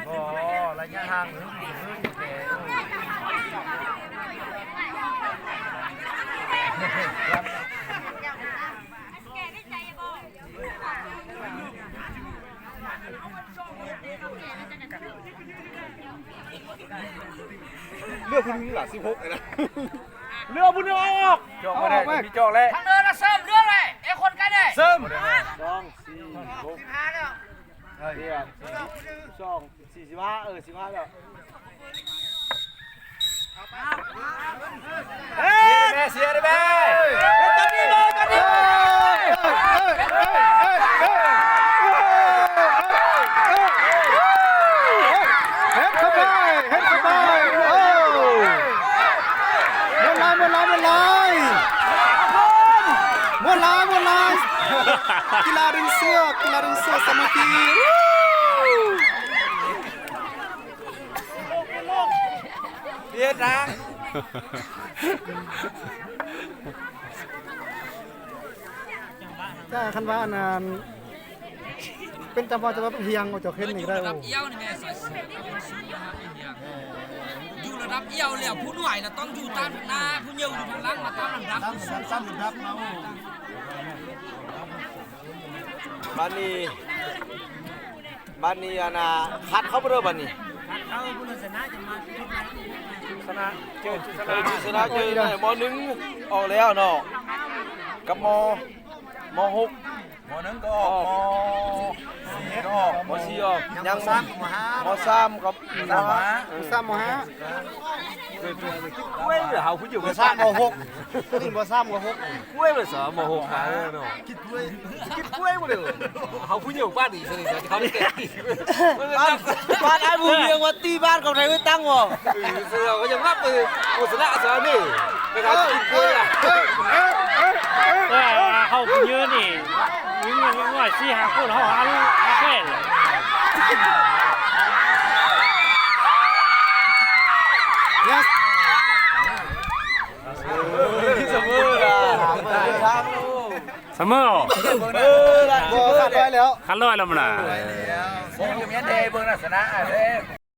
ບໍ່ ໄລຍະທາງ ເລືອກຜູ້ໜຶ່ງລະ ສິບຫົກ ນະ ເລືອກຜູ້ໜຶ່ງອອກ ຈອກບໍ່ໄດ້ ມີຈອກແລ້ວ ທາງເດີນນະ ເສີມເລືອກເລີຍ ເອ ຄົນໃກ້ໄດ້ ເສີມ ສອງ ສີ່ ຫົກ ສິບຫ້າແລ້ວ ເອີ ສອງ ສີ່ ສິບຫ້າ ເອີ ສິບຫ້າແລ້ວ ເຮັດແມ່ ເຊຍໄດ້ແມ່ ເຮັດຕອນນີ້ເລີຍ ຕອນນີ້ເລີຍ ເຮັດເຂົ້າໄປ ເຮັດເຂົ້າໄປ ໂອ້ ມ່ວນຫຼາຍ ມ່ວນຫຼາຍ ມ່ວນຫຼາຍ ມ່ວນຫຼາຍ ມ່ວນຫຼາຍ ກິລາດຶງເຊືອກ ກິລາດຶງເຊືອກສາມັກຄີ ເຮັດນະ ແຕ່ຄັນວ່າອັນນັ້ນ ເປັນຈຳເພາະ ຈະວ່າເປັນຮຽງ ເອົາຈອກເຫັນນີ້ກໍໄດ້ ລະດັບອຽວນີ້ແມ່ນ ຢູ່ລະດັບອຽວແລ້ວ ຜູ້ໜ້ອຍລະຕ້ອງຢູ່ຕາມທາງໜ້າ ຜູ້ເຍົາຢູ່ທາງຫຼັງ ມາຕາມລຳດັບ ຕາມລຳດັບ ຕາມລຳດັບເນາະ ບາດນີ້ ບາດນີ້ອັນນ່າ ຄັດເຂົ້າບໍ່ເດີບາດນີ້ ຊະນະ ເຈີຊະນະ ເຈີຊະນະ ເຈີ ມໍໜຶ່ງອອກແລ້ວເນາະ ກັບມໍ ມໍຫົກ ມໍໜຶ່ງກໍອອກ ມໍສີ່ກໍອອກ ມໍສີ່ອອກ ຍັງ ມໍສາມກັບ ມໍຫ້າ ເອີ ສາມ ມໍຫ້າ ເອີ ກິນກ້ວຍເລີຍ ເຮົາຜູ້ດຽວ ມໍສາມ ມໍຫົກ ນີ້ ມໍສາມ ມໍຫົກ ກ້ວຍ ມໍສາມ ມໍຫົກ ມາເລີຍເນາະ ກິນກ້ວຍ ກິນກ້ວຍໝົດເລີຍ ເຮົາຜູ້ດຽວປານນີ້ ເຂົາໄດ້ແກ່ ປານ ປານອ້າຍບຸນວຽງວ່າຕີບ້ານເຂົາໄດ້ເອີຕັງບໍ່ ເອີ ເສືອກໍຍັງນັບເລີຍ ໂອຊະນະຊະນີ້ ໄປຫາກິນກ້ວຍລະ ເອີ ເຮົາຜູ້ເຍີນີ້ ມີເງິນເລັກນ້ອຍສີ່ຫ້າຄົນ ເຮົາຫາແມ່ນ ສະເໝີລະ ສະເໝີ ເອີ ບໍ່ຂາດຮ້ອຍແລ້ວ ຂາດຮ້ອຍແລ້ວມັນນະ ບໍ່ມີແມ່ນເດ້ ເບິ່ງລັກສະນະເດ້